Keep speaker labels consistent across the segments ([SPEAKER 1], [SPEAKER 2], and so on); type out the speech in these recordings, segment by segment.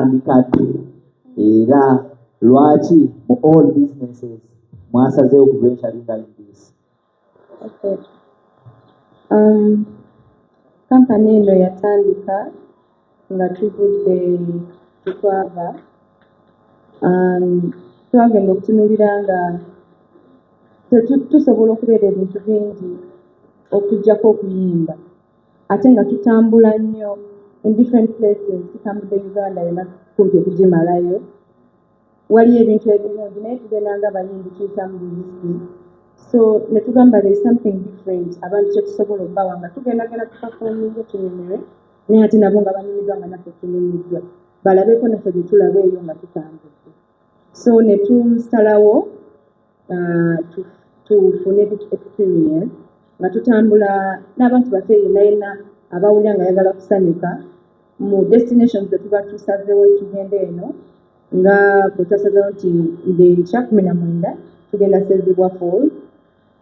[SPEAKER 1] Yatandika ddi era lwaki mu all businesses mwasazeewo okuventuringa in this?
[SPEAKER 2] Okay. Kampani eno yatandika nga tuvudde tetwava, twagenda okutunuulira nga tusobola okubeera ebintu bingi okuggyako okuyimba, ate nga tutambula nnyo in different places. Tutambudde Uganda yonna kumpi okugimalayo. Waliyo ebintu ebirungi, naye tugenda nga abayimbi tuyitamu buyisi, so ne tugamba there is something different abantu kye tusobola obbawa nga tugendagenda tuperforminge, tunyumirwe, naye ate nabo nga banyumiddwa nga naffe tunyumiddwa, balabeko naffe bye tulaba eyo nga tutambudde. So ne tusalawo tufune this experience nga tutambula n'abantu baffe yenna yenna abawulira nga ayagala kusanyuka mu destinations zetuba tusazeewo tugenda eno, nga bwe twasazeewo nti ng'enkya 19 tugenda Sezibwa Falls.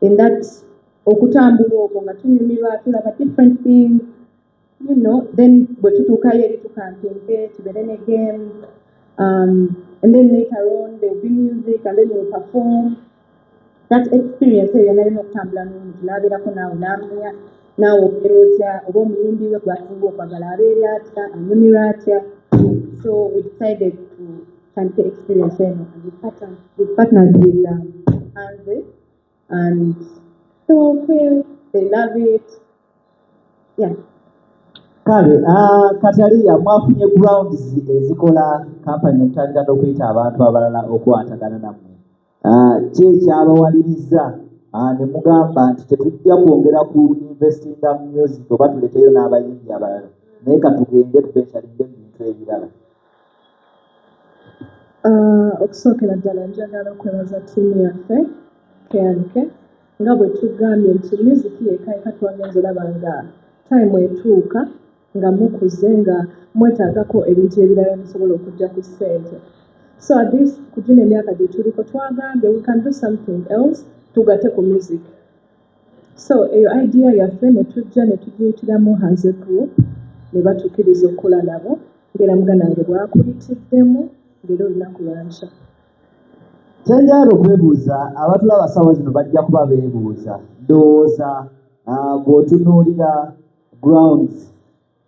[SPEAKER 2] In that okutambula okwo nga tunyumirwa, tulaba different things, then bwe tutuukayo eri tukampinge, tubeere ne games, and then later on there will be music and then we'll perform. That experience eyo yonna yonna, okutambula n'omuntu n'abeerako naawe, n'amanya naawe obeera otya, oba omuyimbi we gwasinga okwagala abeera atya, anyumirwa atya. So we decided to tandika experience eno and we partnered with Anze and they were okay, they love it, yeah.
[SPEAKER 1] Kale Kataliya, mwafunye grounds ezikola kampani nemutandika n'okuyita abantu abalala okukwatagana nammwe. Ki ekyabawaliriza ne mugamba nti tetujja kwongera ku investinga mu music oba tuleteyo n'abayimbi abalala, naye katugende tuventuringe mu bintu ebirala?
[SPEAKER 3] Okusookera ddala njagala okwebaza ttiimu yaffe KNK. Nga bwe tugambye nti music yekka yekka, twagenze olaba nga time etuuka nga mukuze, nga mwetaagako ebintu ebirala ebisobola okujja ku ssente. So at this, ku gino emyaka gye tuliko, twagambye we can do something else tugatte ku music. So eyo idea yaffe ne tujja ne tugiyitiramu Hanze Group ne batukkiriza okukola nabo, ng'era muganda wange bwakuyitiddemu, ng'era olunaku lwankya.
[SPEAKER 1] Kyenjagala okwebuuza, abatulaba sawa zino bajja kuba beebuuza, ndowooza bw'otunuulira Grounds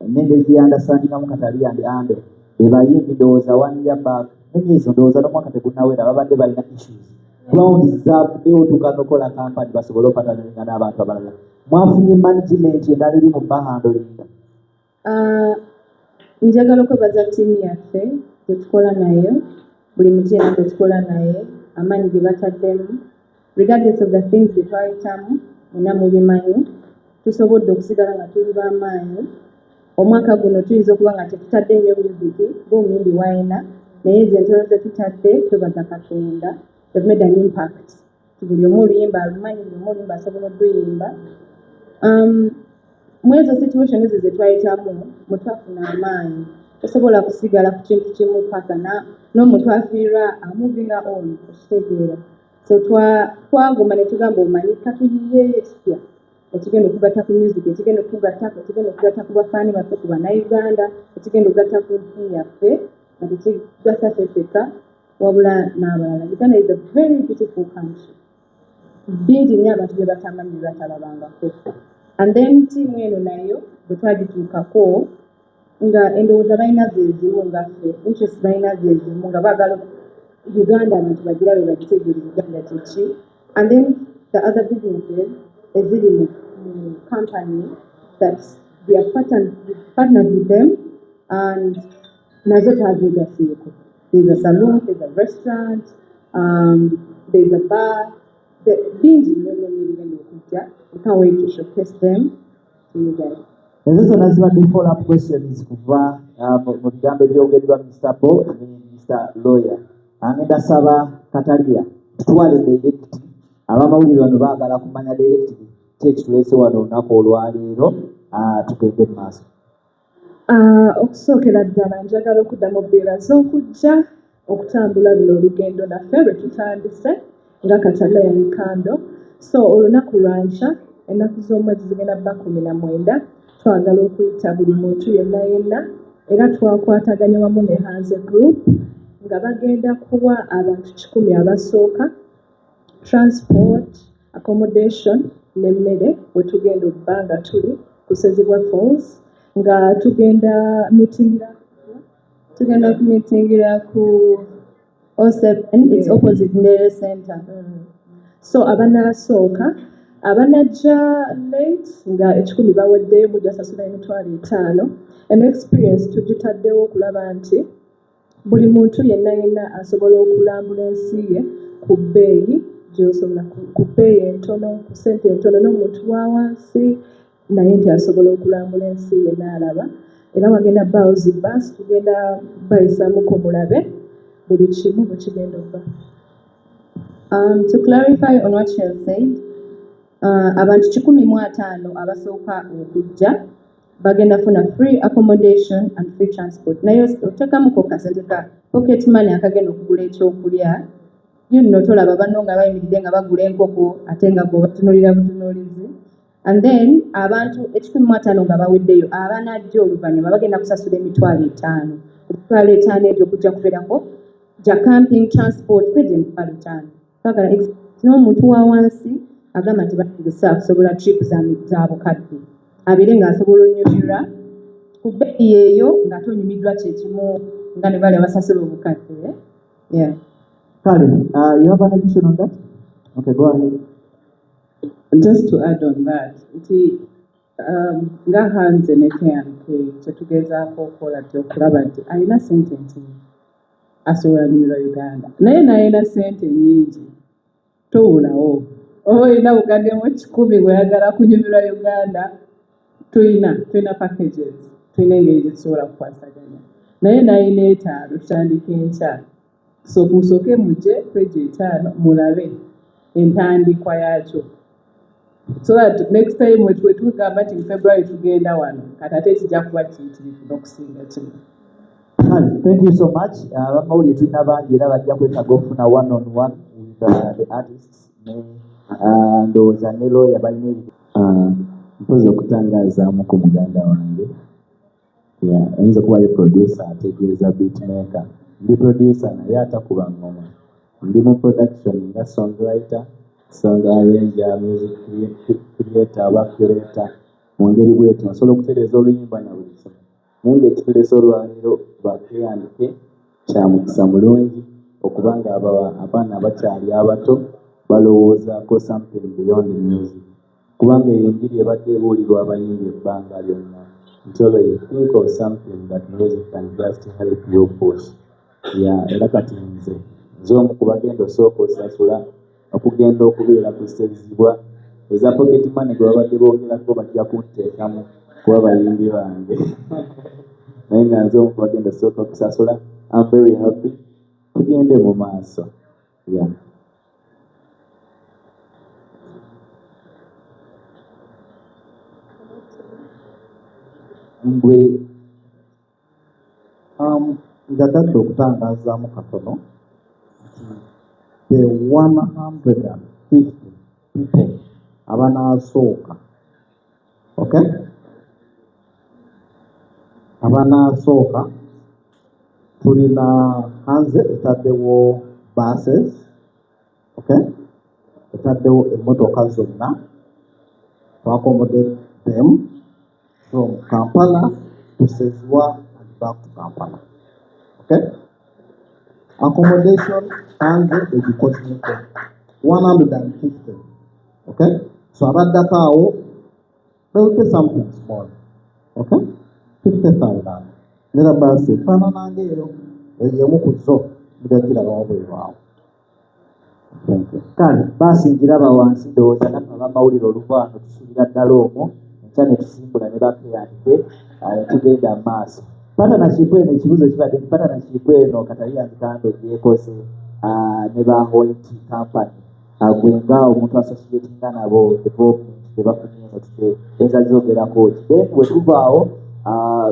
[SPEAKER 1] n'engeri gye yandastandingamu Kataliya and Ando be bayimbi, ndowooza one year back n'emyezi, ndowooza n'omwaka tegunnawera, babadde balina issues. Grounds zavuddeyo otuuka n'okukola kampani basobole okupartneringa n'abantu abalala. Mwafunye management endala eri mu bahandlinga?
[SPEAKER 2] Njagala okwebaza ttiimu yaffe gye tukola nayo, buli muntu yenna gwe tukola naye, amaanyi ge bataddemu regardless of the things bye twayitamu. Mwena mubimanyi, tusobodde okusigala nga tuli b'amaanyi. Omwaka guno tuyinza okuba nga tetutadde nnyo music ng'omuyimbi wayina, naye ezo entono ze tutadde, twebaza Katonda, they've made an impact. Buli omu oluyimba alumanyi, buli omu oluyimba asobola odduyimba. Mu ezo situation ezo ze twayitamu mwe twafuna amaanyi. Tosobola kusigala ku kintu kimu paka n'omuntu afiirwa amovinga on, okitegeera? So twaguma ne tugamba, omanyi, katuyiyeeyo ekipya ekigenda okugatta ku music, ekigenda okugattako, ekigenda okugatta ku bafaani baffe, ku Bannayuganda, ekigenda okugatta ku nsi yaffe, nga tekigasa ffe ffekka wabula n'abalala. Uganda is a very beautiful country. Bingi nnyo abantu bye batamanyi, bye batalabangako. And then ttiimu eno nayo bwe twagituukako nga endowooza balina ze zimu nga ffe, interest balina ze zimu, nga baagala Uganda abantu bagirabe, bagitegeere Uganda kyeki. And then the other businesses eziri mu company that we are partnered with them and nazo twazeegasiiko. There's a saloon, there's a restaurant, there's a bar. Bingi nnyo nnyo nnyo ebigenda okujja. We can't wait to showcase them to you guys.
[SPEAKER 1] Ezo zonna zibadde follow up questions kuva mu bigambo ebyogeddwa Mr Bo ne Mr Lawyer. Angenda saba Kataliya tutwale direct. Abamawulire bano baagala kumanya direct ki ekituleese wano olunaku olwaleero. Tugende mu maaso.
[SPEAKER 3] Okusookera ddala njagala okuddamu bbeebaza okujja okutambula luno olugendo naffe lwe tutandise nga Kataleya Nkando. So olunaku lwankya, ennaku z'omwezi zigenda bba 19, twagala okuyita buli muntu yenna yenna. Era twakwataganya wamu ne Hanze Group nga bagenda kuwa abantu 100 abasooka transport, accommodation n'emmere we tugenda okuba nga tuli ku Ssezibwa Falls, nga tugenda meetingira.
[SPEAKER 2] Tugenda kumitingira ku 07, it's opposite Ndere Center.
[SPEAKER 3] So abanaasooka, abanajja late nga 100 baweddeyo, mujja sasula 50,000. An experience tugitaddewo okulaba nti buli muntu yenna yenna asobola okulambula ensi ye ku bbeeyi gy'osobola, ku bbeeyi entono, ku ssente entono, n'omuntu wa wansi naye nti asobola okulambula ensi ye n'alaba. Era wagenda bbaawo zi baasi, tugenda bayisaamuko mulabe buli kimu bwe kigenda obba.
[SPEAKER 2] To clarify on what she has said, abantu 150 abasooka okujja bagenda funa free accommodation and free transport. Naye oteekamuko kasente ka pocket money akagenda okugula ekyokulya. You know, tolaba banno nga bayimiridde nga bagula enkoko ate nga gwe batunuulira butunuulizi. And then abantu 150 nga baweddeyo, abanajja oluvannyuma bagenda kusasula 50,000. 50,000 egyo kujja kubeerako ja camping, transport, kwegyo 50,000. Twagala n'omuntu wa wansi agamba nti banze kusobola trip za bukadde, abeere ng'asobola onyumirwa ku bbeeyi eyo ng'ate onyumiddwa kyekimu nga ne bali abasasula obukadde, eh? Yeah.
[SPEAKER 1] Kale, you have an addition on that? Okay, go ahead.
[SPEAKER 4] Just to add on that, nti nga Hanze ne K&K kyetugezaako okukola nti okulaba nti alina ssente ntono asobola nyumirwa Uganda, naye n'alina ssente nnyingi towulawo. Oba olina bukaddemu 100 bw'oyagala kunyumirwa Uganda, tulina packages, tulina engeri gye tusobola kukwasaganya. Naye n'alina 5 tutandika enkya. So musooke mujje kwegyo 5 mulabe entandikwa yaakyo, so that next time we tugamba nti mu February tugenda wano, kati ate kijja kuba kiyitirivu n'okusinga kino.
[SPEAKER 1] Kale, thank you so much. Abamawulire tulina bangi era bajja kwetaaga okufuna one on one with the artists ne ndowooza ne lawyer balina ebi
[SPEAKER 5] Mpozi okutangazaamu ku muganda wange. Yeah, ayinza okuba ye producer ategeeza beatmaker. Ndi producer naye atakuba ngoma. Ndi mu production nga songwriter, song arranger, music creator oba curator. Mu ngeri bwetyo nsobola okutereeza oluyimba na buli kimu. Naye ng'ekituleese olwaleero ba K&K, kya mukisa mulungi okuba nga abaana abakyali abato balowoozaako something beyond music. Kubanga eyo enjiri ebadde ebuulirwa abayimbi ebbanga lyonna nti always think of something that music can just help you push. Yeah, era kati nze omu ku bagenda osooka osasula okugenda okubeera ku Ssezibwa. Eza pocket money gwe babadde boogerako bajja kunteekamu kuba bayimbi bange, naye nga nze omu ku bagenda osooka okusasula. I'm very happy, tugende mu maaso, yeah.
[SPEAKER 1] Ngwe
[SPEAKER 6] Njagadde okutangazaamu katono nti the 150 people abanaasooka, okay, abanaasooka tulina Hanze etaddewo buses, okay, etaddewo emmotoka zonna to accommodate them from Kampala to Ssezibwa and back to Kampala. Okay? Accommodation Hanze egikozeeko 150. Okay? So abaddako awo they will pay something small. Okay? 50,000. Nera baasi efaanana ng'eyo, eyo emu ku zo mujja giraba wabweru awo. Thank you.
[SPEAKER 1] Kale, baasi ngiraba wansi. Ndowooza naffe abamawulire oluva wano tusuubira ddala omwo enkya ne tusimbula ne ba K&K ne tugenda mu maaso. Partnership eno, ekibuuzo kibadde nti partnership eno Kataleya Mikando gyekoze ne ba Hoyt Company, gwe nga omuntu associatinga nabo, development gye bafunye eno today oyinza zogerako ki? Then bwe tuvaawo,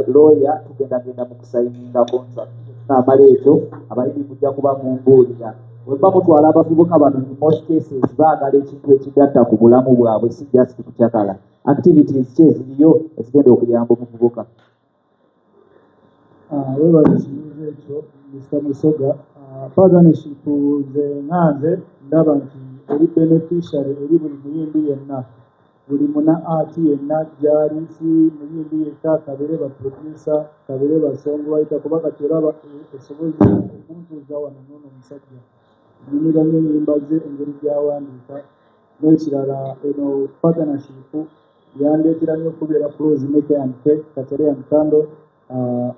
[SPEAKER 1] lawyer, tugendagenda mu kusayininga contract. Tunaamala ekyo, abayimbi mujja kuba mumbuulira bwe muba mutwala abavubuka bano. In most cases baagala ekintu ekigatta ku bulamu bwabwe, si just kucakala. Activities ki eziriyo ezigenda okuyamba omuvubuka?
[SPEAKER 7] Ah, weebale ekibuuzo ekyo, Mr. Musoga. Ah, partnership, nze nga nze ndaba nti eri beneficiary eri buli muyimbi yenna, buli muna art yenna gyali, si muyimbi yekka, kabere ba producer, kabere ba songwriter, kuba kati olaba esoboza okuntuuza wano n'ono omusajja, nyumirwa nnyo ennyimba ze, engeri gy'awandiika. N'ekirala, eno partnership yandeetera nnyo okubeera close ne K&K, Kataleya Mukando, ah,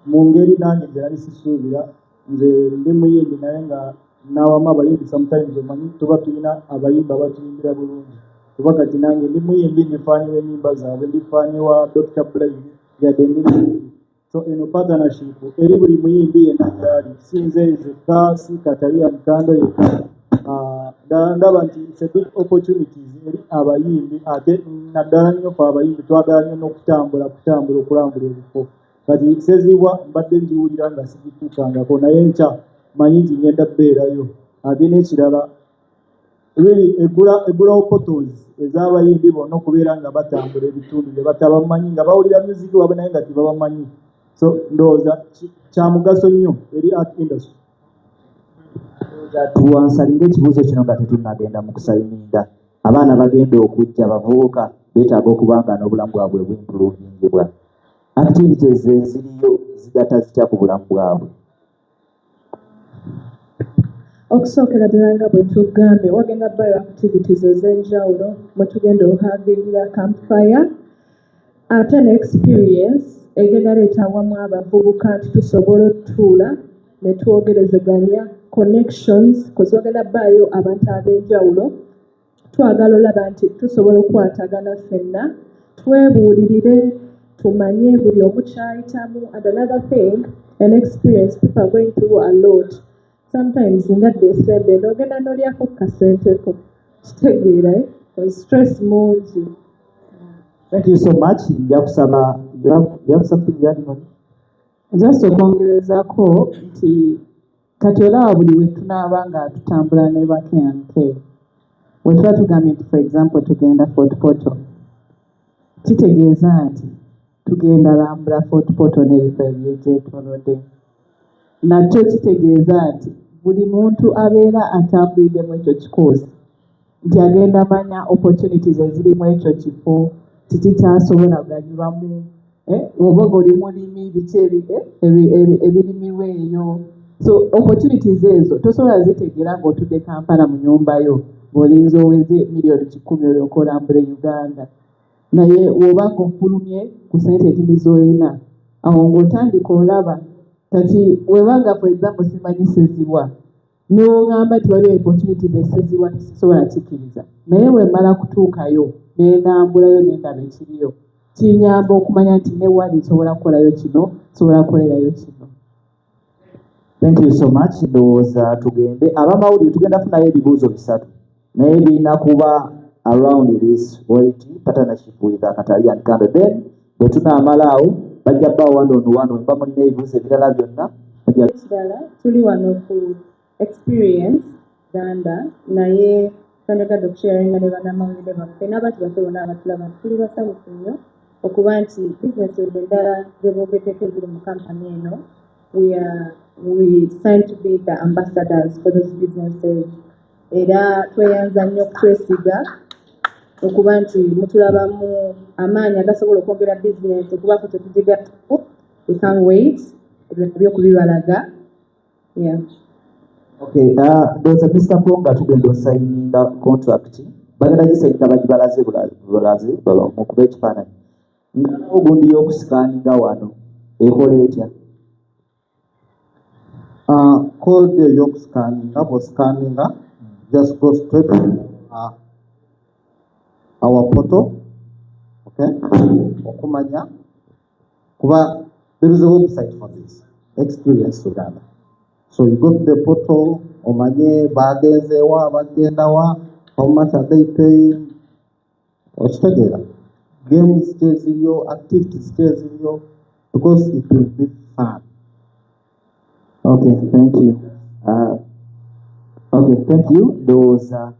[SPEAKER 7] mu ngeri nange gye nali sisuubira. Nze ndi muyimbi, naye nga nawamu abayimbi sometimes omanyi tuba tulina abayimbi abatuyimbira bulungi, kuba kati nange ndi muyimbi, ndi fan w'ennyimba zaabwe, ndi fan wa Dr. Brain, yadde ndi muyimbi. So eno partnership eri buli muyimbi yenna gyali, si nze nzekka, si Kataleya Mukando yekka. Ah, ndaba nti it's a big opportunities eri abayimbi, ate naddala nnyo fe abayimbi twagala nnyo n'okutambula, kutambula, okulambula ebifo. Kati Sezibwa mbadde ngiwulira nga sigituukangako, naye nkya manyi nti ngenda kubeerayo. Ate n'ekirala, really egulawo portals ez'abayimbi bonna okubeera nga batambula ebitundu bye batabamanyi, nga bawulira music waabwe naye nga tebabamanyi. So ndowooza kya mugaso nnyo eri art industry.
[SPEAKER 1] Tuwansalinga ekibuuzo kino nga tetunnagenda mu kusayininga. Abaana bagenda okujja, bavubuka, beetaaga okuba nga n'obulamu bwabwe buimprovingibwa. Activities eziriyo zigatta zitya ku bulamu bwabwe?
[SPEAKER 3] Okusookera ddala, nga bwe tugambye, wagenda bayo activities ez'enjawulo mwe tugenda okuhavingira campfire, ate ne experience egenda leeta awamu abavubuka nti tusobola otutuula ne twogerezeganya, connections, 'cause wagenda baayo abantu ab'enjawulo. Twagala olaba nti tusobola okukwatagana ffenna, twebuulirire, tumanye buli omu kyayitamu. And another thing, an experience, people are going through a lot sometimes. Nga December n'ogenda n'olyako ku kasenteko, kitegeera, eh? 'Cause stress mungi.
[SPEAKER 1] Thank you so much. Nja kusaba, you have something you add on?
[SPEAKER 4] Just okwongerezaako nti kati olaba buli we tunaaba nga tutambula ne ba K&K, we tuba tugambye nti, for example, tugenda Fort Portal, kitegeeza nti tugenda lambula Fort Portal n'ebifo ebyegyetoolodde. Nakyo kitegeeza nti buli muntu abeera atambuliddemu ekyo kikoosi nti agenda manya opportunities ezirimu ekyo kifo, kiki kyasobola kuganyulwamu, eh, oba ng'oli mulimi, biki ebirimirwa eyo. So opportunities ezo tosobola zitegeera ng'otudde Kampala mu nnyumba yo, ng'olinza oweze 100 million olyoke olambule Uganda. Naye bw'oba ng'ofulumye ku ssente etini z'olina awo, ng'otandika olaba kati webanga, for example, simanyi Sezibwa, n'oŋŋamba nti waliwo opportunities e Sezibwa, sisobola kikkiriza. Naye bwe mmala kutuukayo ne nambulayo ne ndaba ekiriyo, kinyamba okumanya nti ne wali nsobola kukolayo kino, nsobola kukolerayo kino.
[SPEAKER 1] Thank you so much. Ndowooza tugende abamawulire, tugenda funayo ebibuuzo bisatu, naye birina kuba around this white partnership with Kataleya and Kandle. Then bwe tunaamala awo bajja bba one on one, mba mulina ebibuuzo ebirala byonna mujja.
[SPEAKER 2] Ekirala, tuli wano ku Experience Ganda, naye twandyagadde okusharinga ne bannamawulire baffe n'abantu baffe bonna abatulaba nti tuli basanyufu nnyo okuba nti businesses endala ze boogeddeko eziri mu kampani eno, we signed to be the ambassadors for those businesses. Era tweyanza nnyo okutwesiga okuba nti mutulabamu amaanyi agasobola okwongera bizinesi okubaako kyetugigattako. We can't wait ebyo nabyo okubibalaga, yeah.
[SPEAKER 1] Okay, ndowooza Mr. Konga tugenda osayininga contract, bagenda gisayininga bagibalaze bulaze mukuba ekifaananyi nga ogundi y'okusikaninga wano ekola etya?
[SPEAKER 6] Code ey'okusikaninga, bw'osikaninga, just go straight to our portal, okay? Okumanya kuba there is a website for this Experience Uganda. So you go to the portal, omanye bagenzeewa, bagenda wa, how much are they paying, okitegeera, games ki eziriyo, activities ki eziriyo, because it will be fun.
[SPEAKER 1] Okay, thank you. Okay, thank you. Ndowooza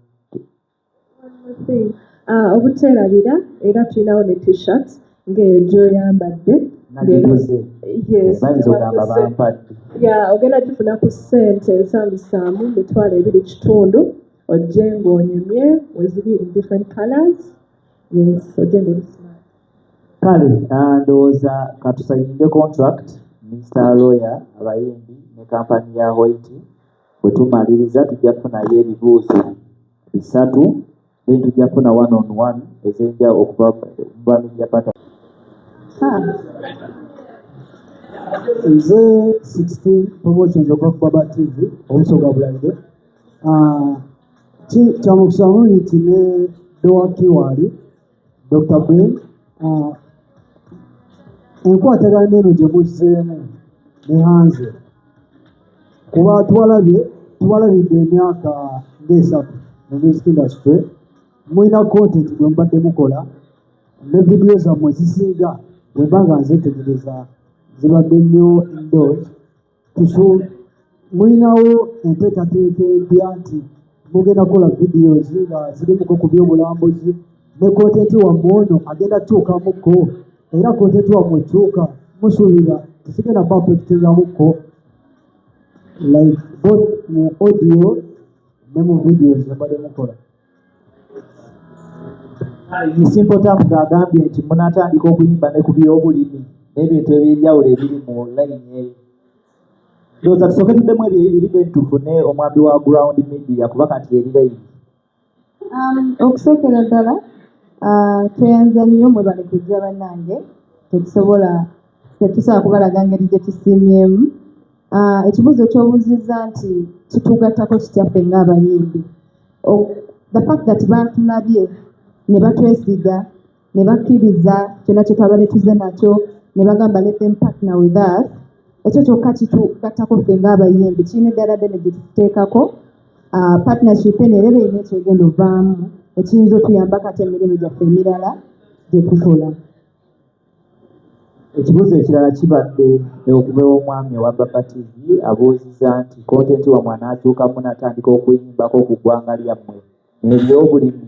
[SPEAKER 3] One more thing. Obuteerabira, era tulinawo ne T-shirts ng'eyo gy'oyambadde.
[SPEAKER 1] Nagiguze.
[SPEAKER 3] Yes.
[SPEAKER 1] Bayinza ogamba bampadde.
[SPEAKER 3] Yeah, ogenda gifuna ku ssente ensaamusaamu 2500, ojje ng'onyumye, weziri in different colors. Yes, ojje ng'oli smart.
[SPEAKER 1] Kale ndowooza katusayinge contract, Mr. Lawyer, abayimbi ne kampani ya Hoyt. Bwe tumaliriza tujja kufunayo ebibuuzo 3, then tujja kufuna one on one ez'enjawulo okuva mu ba media partners.
[SPEAKER 7] Nze 16 Promotions okuva ku Baba TV, Obusoga Bulayire. Kyamukisa mulungi nti ne Dowa Kiwali, Dr. Ben, enkwatagana eno gye muzzeemu ne Hanze, kuba tubalabidde emyaka ng'esatu mu music industry, mulina content gwe mubadde mukola ne vidiyo zammwe zisinga bwe mba nga nzeetegereza zibadde nnyo indoors. Mulinawo enteekateeka empya nti mugenda kukola videos nga zirimuko ku by'obulambuzi ne content wammwe ono agenda kukyukamukko, era content wammwe ekyuka musuubira tekigenda kuba affectingamukko like both mu audio ne mu videos ze mbadde mukola?
[SPEAKER 1] In simple terms agambye nti munaatandika okuyimba ne ku by'obulimi n'ebintu ebyenjawulo ebiri mu layini eyo. Ndowooza tusooke tuddemu ebyo ebibiri, then tufune omwami wa Ground Media kuba kati eri layini.
[SPEAKER 2] Okusookera ddala tweyanza nnyo, mwebale kujja bannange. Tetusobola kubalaga ngeri gye tusiimyemu. Ekibuuzo ky'obuuzizza nti kitugattako kitya ffe ng'abayimbi, the fact that baatulabye ne batwesiga ne bakkiriza kyonna kye twabadde tuze nakyo ne bagamba, "Let them partner with us," ekyo kyokka kitugattako ffe ng'abayimbi, kirina eddala ddene gye tuteekako. Partnership eno era erina ekyegenda ovaamu ekiyinza otuyambako ate emirimu gyaffe emirala gye tukola.
[SPEAKER 1] Ekibuuzo ekirala kibadde okuva ew'omwami owa Baba TV, abuuziza nti content wammwe anaakyukamu n'atandika okuyimbako ku ggwanga lyammwe n'ebyobulimi?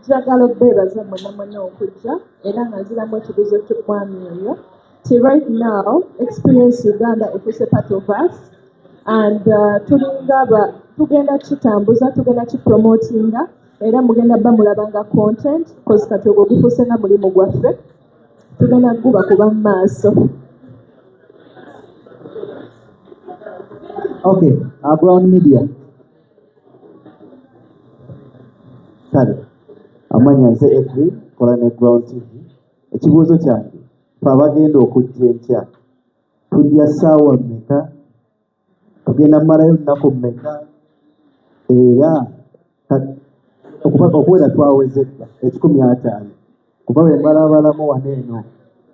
[SPEAKER 3] Njagala okbeebaza mwenna mwenna okujja, era nga nziramu ekibuuzo ky'omwami oyo ti right now Experience Uganda efuuse part of us and tulinga tugenda kitambuza, tugenda kipromotinga, era mugenda bba mulabanga content, cause kati ogwo gufuuse nga mulimu gwaffe, tugenda gubakuba mu maaso.
[SPEAKER 1] Okay, Ground Media.
[SPEAKER 5] Kale amanya nze Edwin, kola ne Ground TV. Ekibuuzo kyange, fe abagenda okujja enkya tujja ssaawa mmeka, tugenda mmalayo nnaku mmeka, era okuwera twaweze dda 150, kuba bwe mbalabalamu wano eno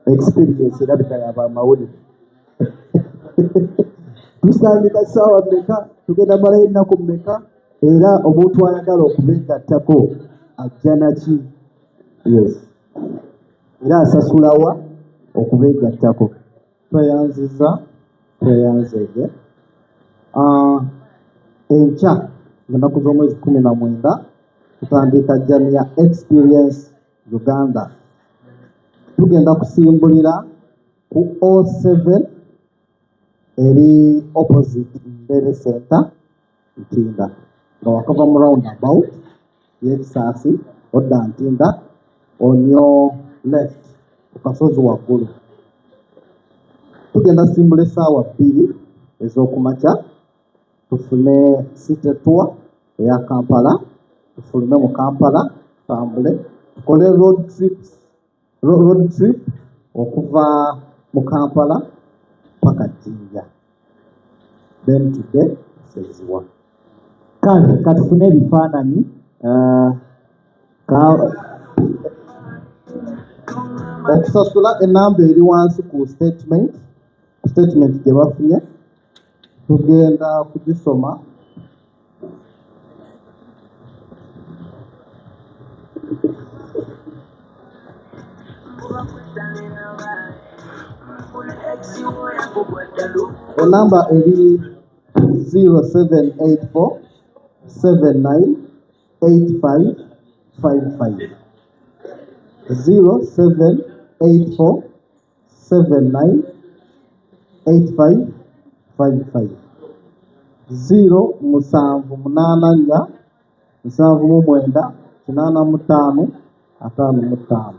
[SPEAKER 5] experience erabika yabamawulire. Tusandika ssaawa mmeka, tugenda mmalayo ennaku mmeka, era omuntu ayagala okubeegattako ajja naki? Yes, era asasulawa okubeegattako?
[SPEAKER 6] Tweyanziza, tweyanzege. Enkya ennaku z'omwezi 19 tutandika journey ya Experience Uganda. Tugenda kusimbulira ku O7 eri opposite Mbere Center Ntinda, nga wakava mu roundabout y'Ekisaasi odda Ntinda, on your left ku kasozi waggulu. Tugenda simbula essaawa 2 ez'okumakya, tufune city tour eya Kampala, tufulume mu Kampala, tutambule tukole road trip okuva mu Kampala paka Jinja, then today Sezibwa.
[SPEAKER 1] Kale katufune ebifaananyi.
[SPEAKER 6] Okusasula, enamba eri wansi ku statement gye bafunye, tugenda kugisoma. Enamba eri 0784 79 8555, 0784 79 8555, 0784 79 85 55.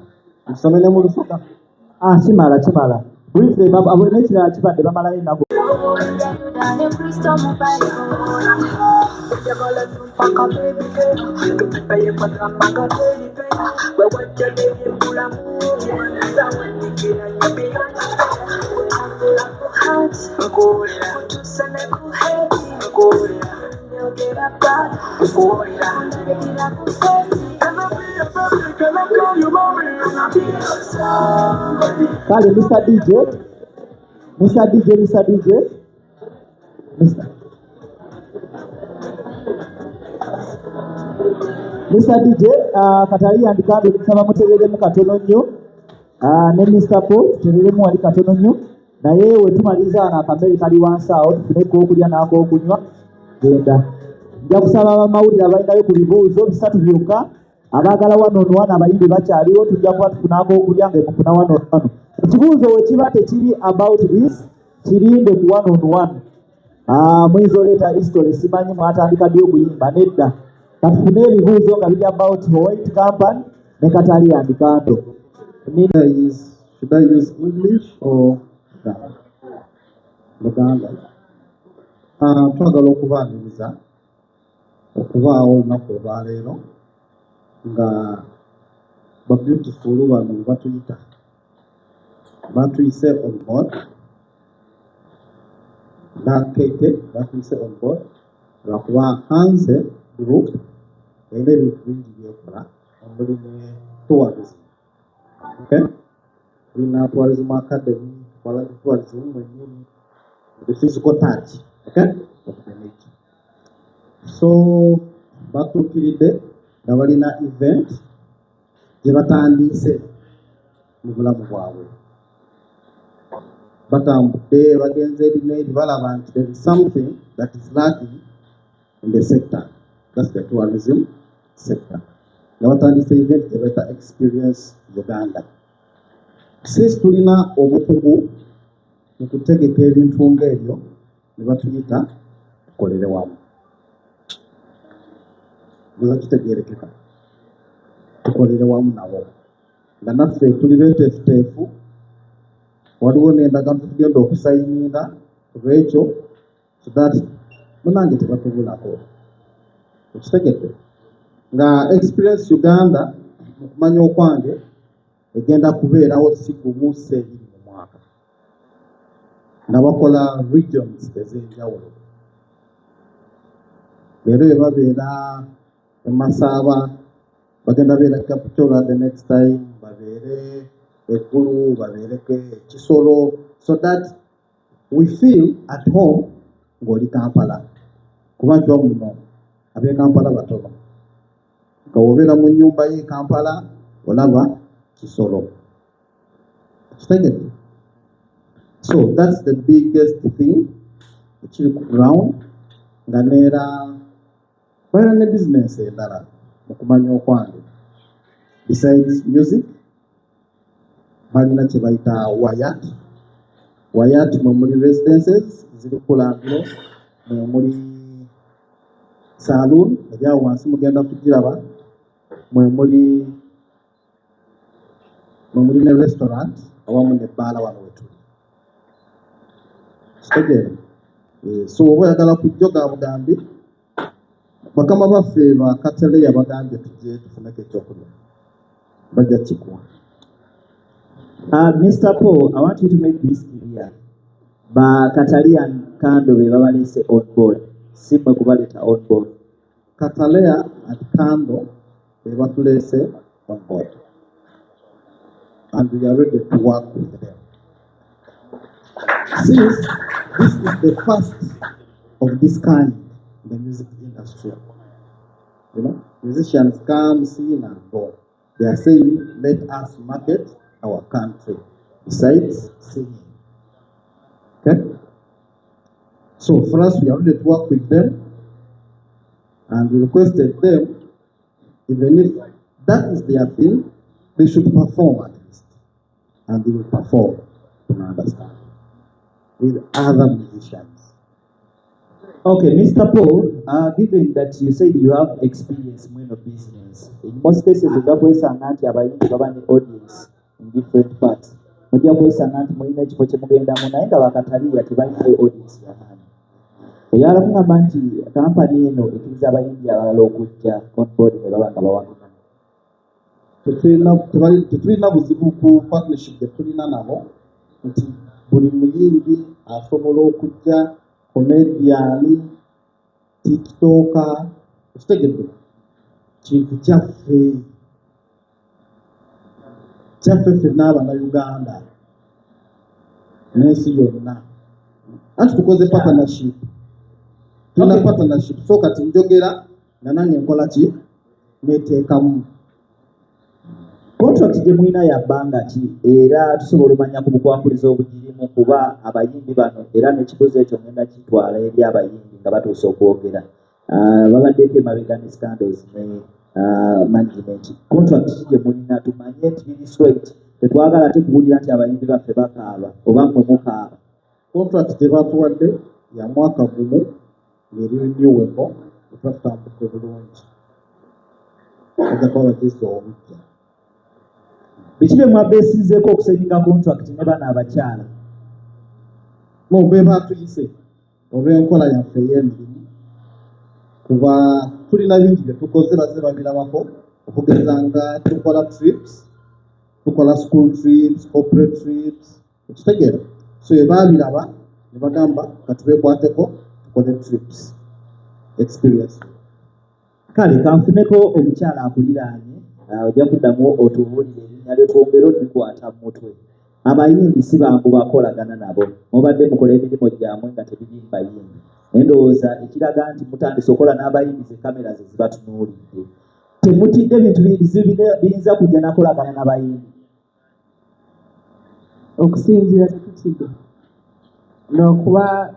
[SPEAKER 6] Tusome ne mu Lusoga.
[SPEAKER 1] Ah, kimala, kimala. Briefly, n'ekirala kibadde bamalayo ennaku.
[SPEAKER 8] Kristo mu Bible. Njagala mpaka baby girl, tupipaye kwa drama teddy bear. Wewe jade mbulamu, sawa nikira nyabia. Utambula ku heart, ngula. Utusane ku head, ngula. Nyogera back, ngula. Ndabikira ku face. Can I be a baby? Can I call you mommy? Can I be your somebody?
[SPEAKER 1] Kale Mr. DJ, Mr. DJ, Mr. DJ, Mr. DJ, Kataleya and Kandle nsaba mutereremu katono nnyo, ne Mr. Paul tutereremu wali katono nnyo, naye we tumaliriza wano akamere kali wansi awo tufune ek'okulya n'ak'okunywa. Genda nja kusaba abamawulire abalinayo ku bibuuzo bisatu byokka, abaagala one on one abayimbi bakyaliwo, tujja kuba tufuna ak'okulya nga mufuna one on one. Ekibuuzo we kiba tekiri about this, kirinde ku one on one. Muyinza oleeta history, simanyi mwatandika ddi okuyimba, nedda. Katufune ebibuuzo nga biri about White Company ne Kataleya and Kandle.
[SPEAKER 6] Should I use English or Luganda? Luganda. Twagala okubaaniriza okubaawo olunaku olwaleero nga ba beautiful bano batuyita batuyise on board nga KK batuyise on board lwakuba Hanze Group erina ebintu bingi byekola omuli ne tourism. Okay? Tulina Tourism Academy, tukola ne tourism mwennyini, the physical touch, okay, of the nature. So batuukiridde nga balina event gye batandise mu bulamu bwabwe. Batambudde bagenze eri n'eri balaba nti there is something that is lacking in the sector. That's the tourism sector. Nga batandise event gye bayita Experience Uganda. Since tulina obukugu mu kutegeka ebintu ng'ebyo, ne batuyita tukolere wamu. Buza kitegeerekeka. Tukolere wamu nabo. Nga naffe tuli beeteefuteefu, waliwo n'endagaano tugenda okusayininga olw'ekyo, so that munnange tebatubulako. Okitegedde? Nga Experience Uganda mu kumanya okwange egenda kubeerawo si gumu si ebiri mu mwaka. Nga bakola regions ez'enjawulo. Leero bwe babeera e Masaaba, bagenda beera Kapchorwa the next time, babeere e Gulu, babeereko e Kisoro, so that we feel at home ng'oli Kampala. Kuba nti muno ab'e Kampala batono. Nga bw'obeera mu nnyumba y'e Kampala olaba Kisoro. Kitegedde? So that's the biggest thing ekiri ku ground, nga neera balina ne business endala mu kumanya okwange. Besides music, balina kye bayita Wyatt. Wyatt mwe muli residences ziri Kulambiro, mwe muli saloon eri awo wansi mugenda kugiraba, mwe muli ne restaurant awamu n'ebbaala wano we tuli. Kitegeera? So oba oyagala kujjoga bugambi, bakama baffe ba Kataleya bagambye tujje tufuneko ekyokulya, bajja kikuwa.
[SPEAKER 1] Mr. Paul, I want you to make this clear. Ba Kataleya and Kandle be babaleese on board. Si mmwe kubaleeta on board.
[SPEAKER 6] Kataleya and Kandle be batuleese on board. And we are ready to work with them. Since this is the first of this kind in the music industry, musicians come, sing and go. They are saying, let us market our country besides singing. Okay? So for us, we are ready to work with them, and we requested them Even if that is their thing, they should perform at least. And they will perform, to my understanding, with other musicians.
[SPEAKER 1] Okay, Mr. Paul, given that you said you have experience in business, in most cases ojja kwesanga nti abayimbi baba ne audience in different parts. Mujja kwesanga nti mulina ekifo kye mugendamu naye nga bakataliya tebalinayo audience yamaanyi. Oyagala kugamba nti kampani eno ekkiriza abayimbi abalala okujja on board ne baba nga bawagira.
[SPEAKER 6] Tetulina buzibu ku partnership gye tulina nabo nti buli muyimbi asobola okujja, comedian, TikToker, okitegedde, kintu kyaffe kyaffe ffenna Abannayuganda n'ensi yonna, anti tukoze partnership, tulina partnership. So kati njogera nga nange nkola ki, neteekamu.
[SPEAKER 1] Contract gye mulina ya bbanga ki, era tusobola omanya ku bukwakulizo obugirimu, kuba abayimbi bano era n'ekibuzo ekyo ngenda kitwala eri abayimbi nga batuuse okwogera. Babaddeko emabega ne scandals ne management. Contract ki gye mulina tumanye nti biri straight? Tetwagala ate kuwulira nti abayimbi baffe bakaaba oba mmwe mukaaba.
[SPEAKER 6] Contract gye batuwadde ya mwaka gumu ng'eri renewable. Bwe tutambudde bulungi, bajja kuba bagizza obujja.
[SPEAKER 1] Biki bye mwabeesinzeeko okusayininga contract ne bano abakyala?
[SPEAKER 6] No, be batuyise olw'enkola yaffe ey'emirimu, kuba tulina bingi bye tukoze, bazze babirabako, okugeza nga tukola trips, tukola school trips, corporate trips, okitegeera? So bwe baabiraba ne bagamba katubeekwateko tukole trips experience.
[SPEAKER 1] Kale kanfuneko omukyala akuliraanye, ojja kuddamu otubuulire erinnya lyo twongere odikwata mu mutwe. Abayimbi si bangu bakolagana nabo, mubadde mukola emirimu gyammwe nga tebiri mu bayimbi, naye ndowooza ekiraga nti mutandise okukola n'abayimbi ze kamera ze zibatunuulidde. Temutidde bintu bizibu biyinza kujja nakolagana n'abayimbi?
[SPEAKER 4] Okusinziira tetutidde, lwakuba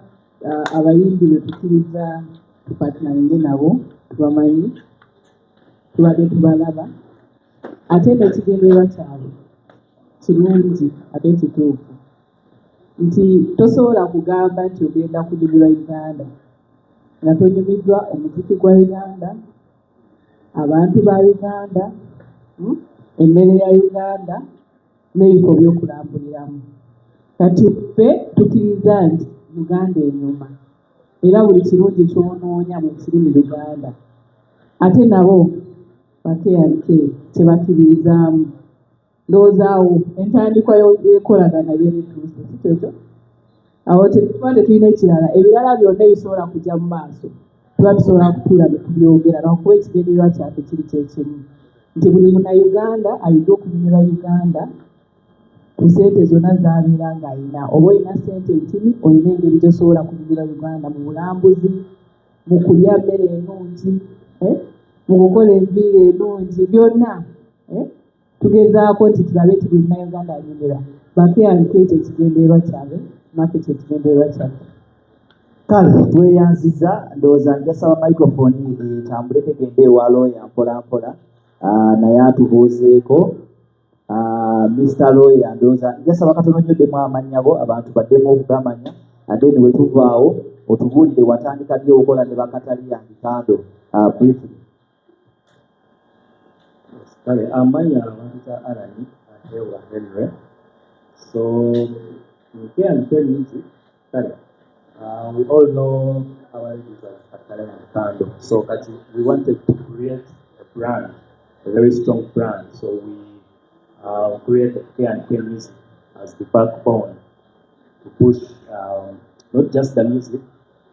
[SPEAKER 4] abayimbi be tukkiriza tupartneringe nabo tubamanyi, tubadde tubalaba, ate n'ekigendererwa kyabwe kirungi ate kituufu, nti tosobola kugamba nti ogenda kunyumirwa Uganda nga tonyumiddwa omuziki gwa Uganda, abantu ba Uganda, emmere ya Uganda n'ebifo by'okulambuliramu. Kati ffe tukkiriza nti Uganda enyuma, era buli kirungi ky'onoonya bwe kiri mu Uganda, ate nabo ba K&K kyebakkiririzaamu. Ndowooza awo entandikwa y'enkolagana ebeera etuuse, si kyekyo? Awo tuba tetulina ekirala, ebirala byonna ebisobola kujja mu maaso tuba tusobola kutuula ne tubyogera, lwakuba ekigendererwa kyaffe kiri kyekimu, nti buli Munnayuganda ayige okunyumirwa Uganda ku ssente zonna z'abeera ng'ayina. Oba olina ssente ntini, olina engeri gy'osobola kunyumirwa Uganda mu bulambuzi, mu kulya mmere ennungi, mu kukola enviiri ennungi, byonna, eh? Tugezaako nti tulabe nti buli Munnayuganda anyumirwa. Ba K&K ekyo ekigendererwa kyabwe, naffe kye kigendererwa kyaffe.
[SPEAKER 1] Kale tweyanziza. Ndowooza njasaba microphone etambuleko egende ewa lawyer mpola mpola, naye atubuuzeeko. Mr Lawyer, ndowooza njasaba katono nnyo ddemu amannya go, abantu baddemu okugamanya, ate ni wetuvaawo otubuulire watandika ddi okukola ne bakataliya Kando, briefly.
[SPEAKER 5] Kale amannya bampita Alan Ahewa Henry. So in K&K Music, kale, we all know our ladies as Katale and Kando. So kati we wanted to create a brand, a very strong brand. So we created K&K Music as the backbone to push not just the music,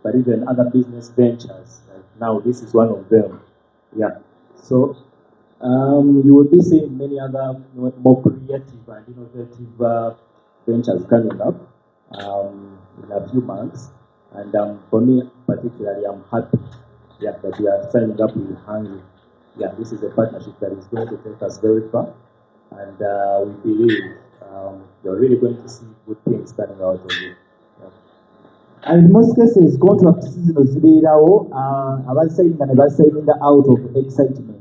[SPEAKER 5] but even other business ventures. Like now, this is one of them. Yeah. So you will be seeing many other more creative and innovative ventures coming up in a few months. And for me particularly, I'm happy, yeah, that we are signing up with Hangi. Yeah, this is a partnership that is going to take us very far. And we believe you're really going to see good things coming out of it. Yeah.
[SPEAKER 1] And in most cases contracts zino zibeerawo, abasayininga ne basayininga out of excitement.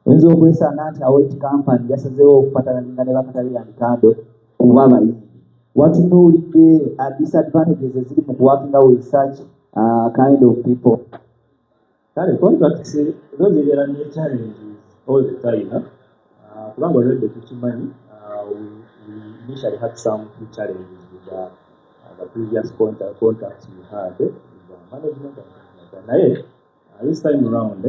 [SPEAKER 1] Oyinza okwesanga nti Await Company yasazeewo okupartneringa ne ba Kataleya and Kandle kuba abayimbi. Watunuulidde disadvantages eziri mu kuworkinga with such kind of people?
[SPEAKER 9] Kale, contracts zo zibeera ne challenges all the time, eh? Kubanga already tukimanyi, we initially had some few challenges with the previous contracts we had with the management and things like that. Naye this time round,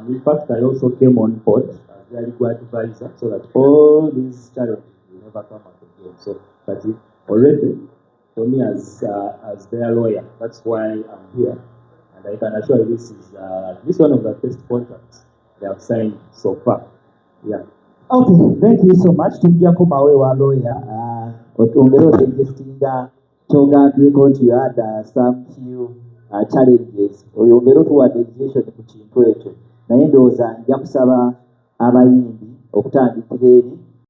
[SPEAKER 9] in fact, I also came on board as their legal advisor so that all these challenges will never come up again. So, but already, for me as their lawyer, that's why I'm here. And I can assure you this is this one of the best contracts they have signed so far. Yeah.
[SPEAKER 1] Okay, thank you so much. Tujja kumawo ewa lawyer ongere odigestinga kyogambyeko nti you had some few challenges, oyongere otuwa digestion ku kintu ekyo. Naye ndowooza nja kusaba abayimbi okutandikira eri.